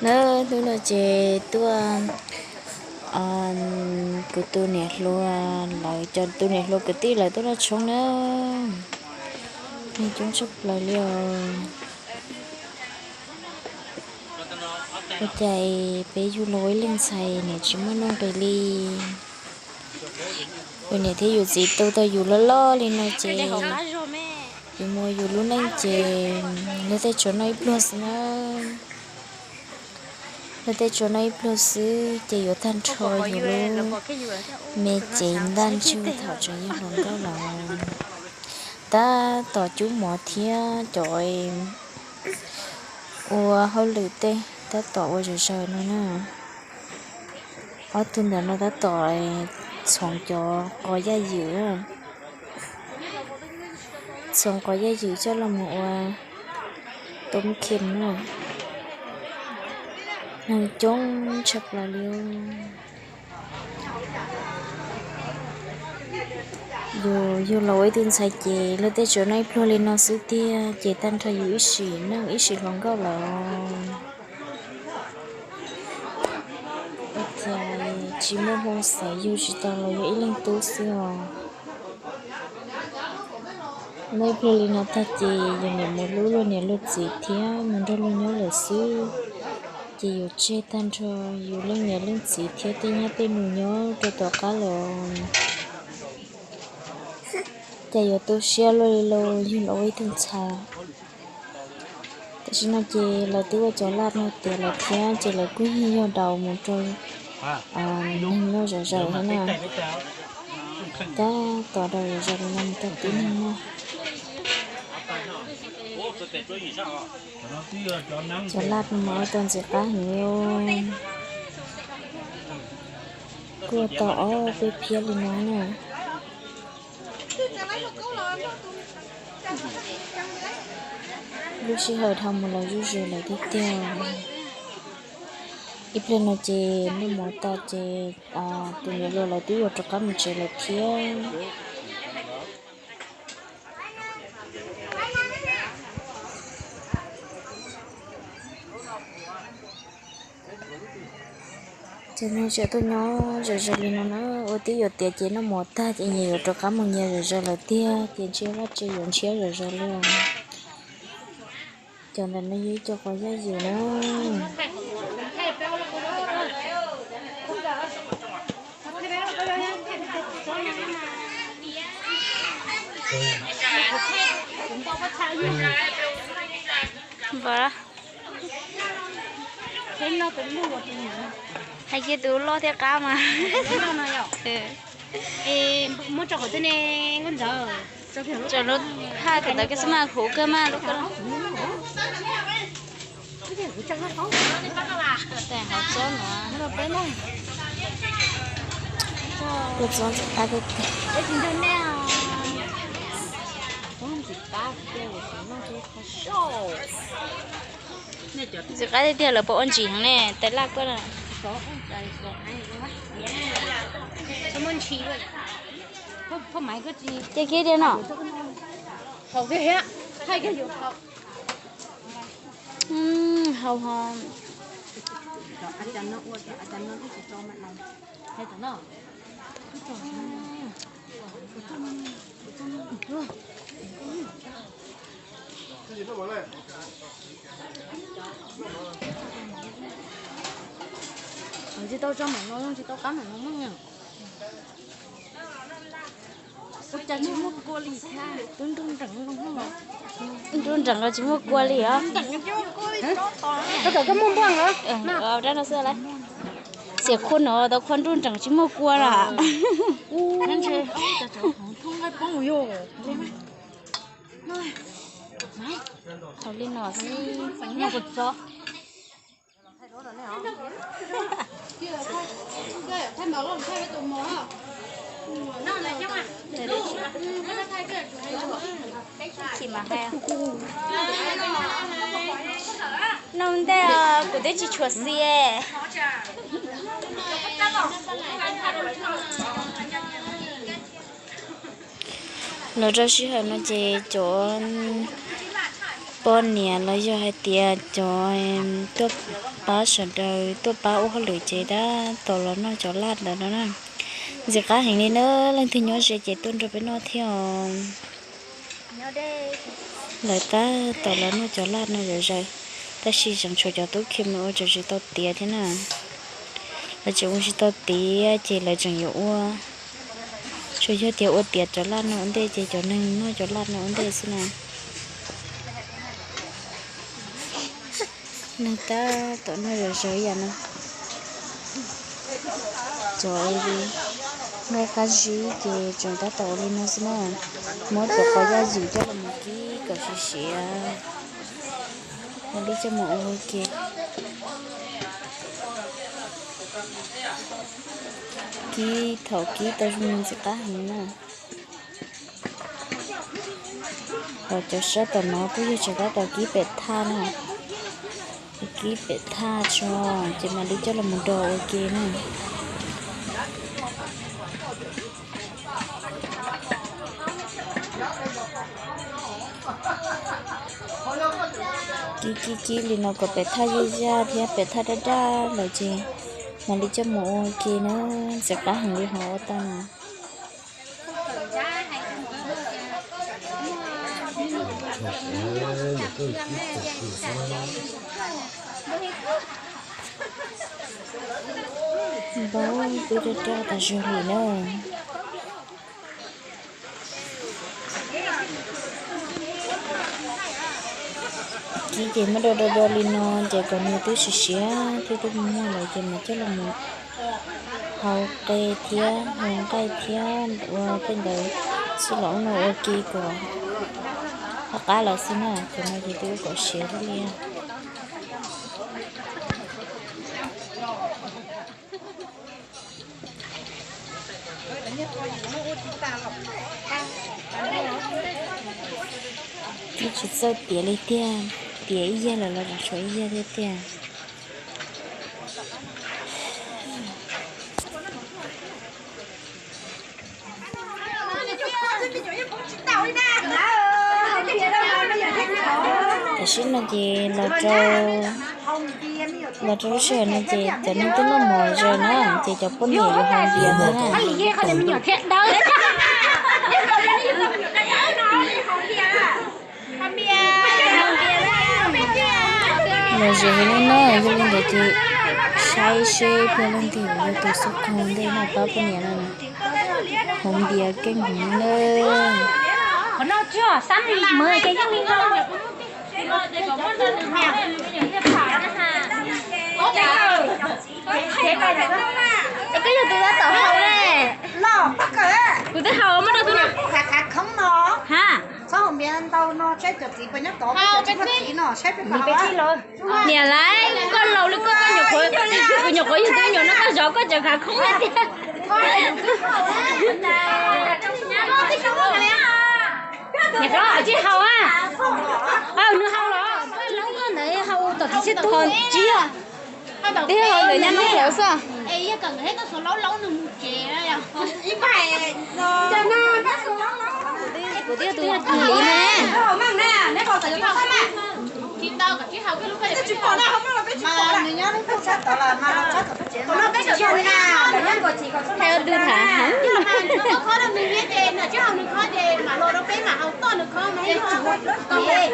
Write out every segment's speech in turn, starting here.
Na, hnub no ces tuaj, kuv tus niam hluas lawv cov tus niam hluas kwv tij lawv tuaj noj tshoob na. Neeg coob tshaj plaws li os. Ua cas peb yug los ua ib leej ntxhais niam tsis muaj nuj nqis li. Yus niam thiab yus txiv tu tau yus loj loj li no ces yus mus yus lub neej ces luag tej tsuas noj ib pluag xwb na. Luag tej tsuas noj ib pluag xwb ces yuav tag nrho yus lub me cev ntaj ntsug thaum tseem yog hluas nkauj los. Tab tom cub mov thiab cov ua hauj lwm tej tab tom ua zom zaws no na. Ob tug ntawm no tab tom txhoov cov qos yaj ywm, txhoov qos yaj ywm coj los mus ua toob khem na. Neeg coob tshaj plaws li. Yus yug los ua ib tug ntxhais ces luag tej tsuas noj ib pluag li no xwb tiag ces tag nrho yus ib sim neej ib sim hluas nkauj lawm. Ua cas tsis muaj hmoo xaiv yug tsis tau los yog ib leeg tub xwb os. Noj ib pluag li no tag ces yus niam mus hlub luag niam luag txiv thiab mus nrog luag nyob lawm xwb. Ces yus tseg tag nrho yus leej niam leej txiv thiab tej nyab tej nus nyob rau tom qab lawm. Cas yuav tu siab luaj li los yug los ua ib tug ntxhais. Tam sim no ces lawv twb ua cov laj no tiav lawm thiab ces lawv kuj yeej yog daus mus rau neeg noj zom zaws thiab na. Tab tom daus zom zaws li no mus rau tib neeg noj. Cov laj no mas ua tau ntxim qab heev li. Kuj ua tau ob peb phiab li no na. Lub sij hawm dhau mus los zuj zus lawm tiag tiag. Ib pliag no ces noj mov tas ces tus niam hluas lawv twb yuav rov qab mus tsev lawm thiab. Ces neeg tseem tuaj nyob zom zaws li no na, ua twb yuav tiav ces noj mov tag ces nyias yuav rov qab mus nyias zom zaws lawm tiag ces ntshe vaj tse yuav ntshiab zom zaws li. Cov ntawm no yog ib co qos yaj ywm na. Hais kiag tus loj thiab qab mas. Muab tso qhov twg ne, nkauj ntxawm? Tso lub haj tus ntawd koj xwb mas huv kawg mas lub koj. Hauv tsob no. Koj tsob ntxim qab tiag tiag. Ntxim qab tiag tiag lawv puas ua ntsim heev ne, tais laj koj na. Ces kiag tiag no. Hau ho. Tsis tau tso mam no, tsis tau qab mam no. Ua cas tsis muaj kua li thiab, twb nruj nreem, nruj nreem los tsis muaj kua li os. Koj muaj npua los? Dab no xwb lauj. Xiam khua no tau khua nruj nreem tsis muaj kua lawm. Thaum li no xwb. Noj ntej kuv twb tsis tshua xis. Los rau sij hawm no ces cov Poj niam los yog hais tias cov tuaj pab sawv daws tuaj pab ua hauj lwm ces tab tom los noj cov laj ntawd no na. Ntxim qab heev li na, leej twg nyob ze ces tuaj nrog peb noj thiab os. Lawv tab tom los noj cov laj no zom zaws, tab sis tseem tshuav cov tub khi mus ua tseem tsis tau tiav thiab na. Lawv tseem ua tsis tau tiav ces lawv tseem yuav ua. Tsuas yog tias ua tiav cov laj no ua ntej ces cov neeg noj cov laj no ua ntej xwb na. Neeg tab tom noj zom zaws ib yam no. Cov nqaij qab zib ces tseem tab tom ua li no xwb na. Muab cov qos yaj yim coj los mus kib kom siav siav, mam li coj mus ua ke. Kib thaum kib tau zoo ntxim qab heev na. Ho cov sab tom no kuj yog tseem tab tom kib pem thaj na. Kib pem thaj tso ces mam li coj los mus do ua ke na. Kib kib kib li no kom pem thaj yaj yaj thiab pem thaj daj daj lawm ces mam li coj mus ua ke na. Ntxim qab heev li ho ua tau na. Npau twb raj raj tas zog li na. Kib ces muab do do do li no ces kom nws twb siav siav thiab twb muag muag lawm ces mam coj los mus hau qe thiab hau nqaij thiab ua tej ntawd xwb los ua no ua ke kom qab qab los xwb na. Cov no ces twb ua kom siav thiab li. Twb tsis txawj tiav li tiag, tiav ib yag lawm los tseem tshuav ib yag thiab tiag. Tam sim no ces los rau, los rau lub sij hawm no ces cov neeg twb noj mov zaws na ces cov poj niam yuav haus npias ntag na. Los zaum li no na, yog li ntawd ces saib seb puas leej twg yog tus xub qog ntej noj pab poj niam no. Haus npias keej heev na. Es koj yog tus tab tom haus ne? Kuv twb haus muab rau tus no. Ha, niam laiv, koj laus li koj, koj nyuam qhuav, kuv nyuam qhuav yug tus me nyuam no koj zov koj tseem khav khoob tiag. Niam hlob tsis haus a. Nws haus los, koj ntawd haus tom tsis tsis haus, twb haus ntawm nyab neb lawv xwb. Kuv twb tus hliv ne. Hais ua tus tham heev.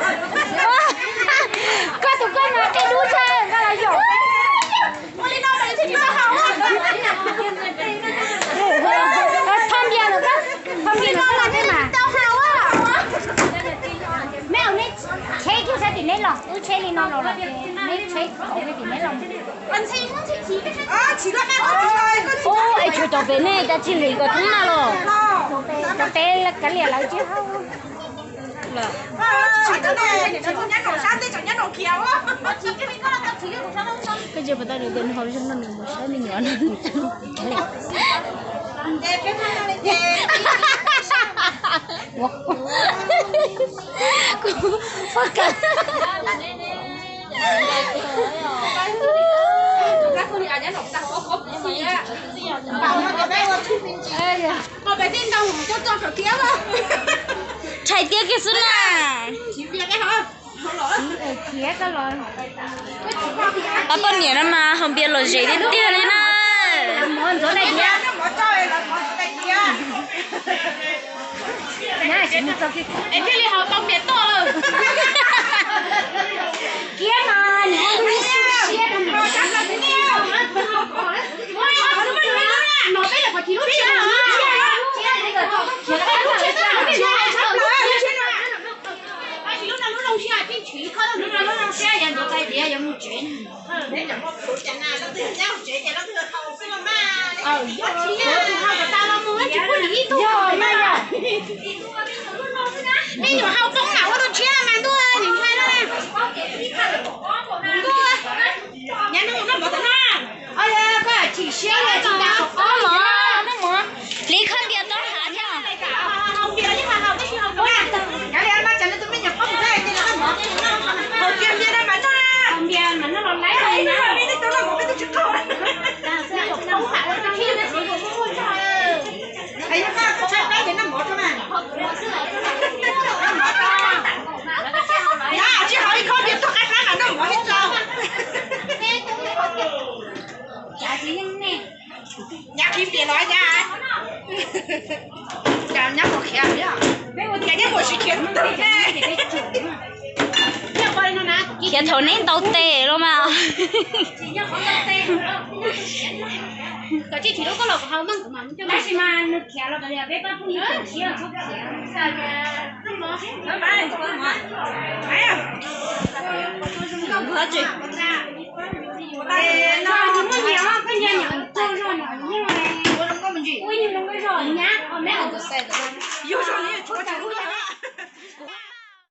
Koj tus koj mas tej dub tshaj koj los yom. Thoj npias no, thoj npias no koj los tej mas. Neb tsheb kiag saib tim neb los, wb tsheb li no los, neb tsheb kauv li tim neb los. Ub, es tshuav cov pem nej cas tsis hliv kom thoob na los? Cov pem kav liam lawv tsis haus. Koj tsis pom tau tias nws haus zoo no nws mus saib me nyuam no. Kuv poj kawg. Tshais tiab kiag xwb na. Pab poj niam no mas haus npias lom zem tiag tiag li na. Thiaj li haus tau npias tuaj. Ib nyuam hau poob mam ua rau tshiab mas ntuj, nim ntshai na. Ntuj, nyab noj mov tau no. Koj chim siab li tsis tas ob mov, noj mov. Hliv khob npias tau hav thiab. Hau npias yeej hau hau tab sis hau poob. Kav liam mas tsam no tus me nyuam poob ntag ces noj mov. Hau npias npias no mas noj. Hau npias mas noj los laib li na. Peb tau noj mov peb twb tsis qaug. Peb tau noj mov tsis hau ib khob npias tuaj qab qab mas noj mov thiab tau. Nyab qhib npias los nyab. Cas nyab puas khiav, cas nyab puas tsis khiav tag. Khiav thaum neb ntaus tes los mas. Tab sis mas nws khiav los peb pab phooj ywg tseem siab txhob khiav. Muaj nyias, koj nyias nyuam tsaug zog nyuam, ua ib nyuag zoo nkauj zog nyab, o me.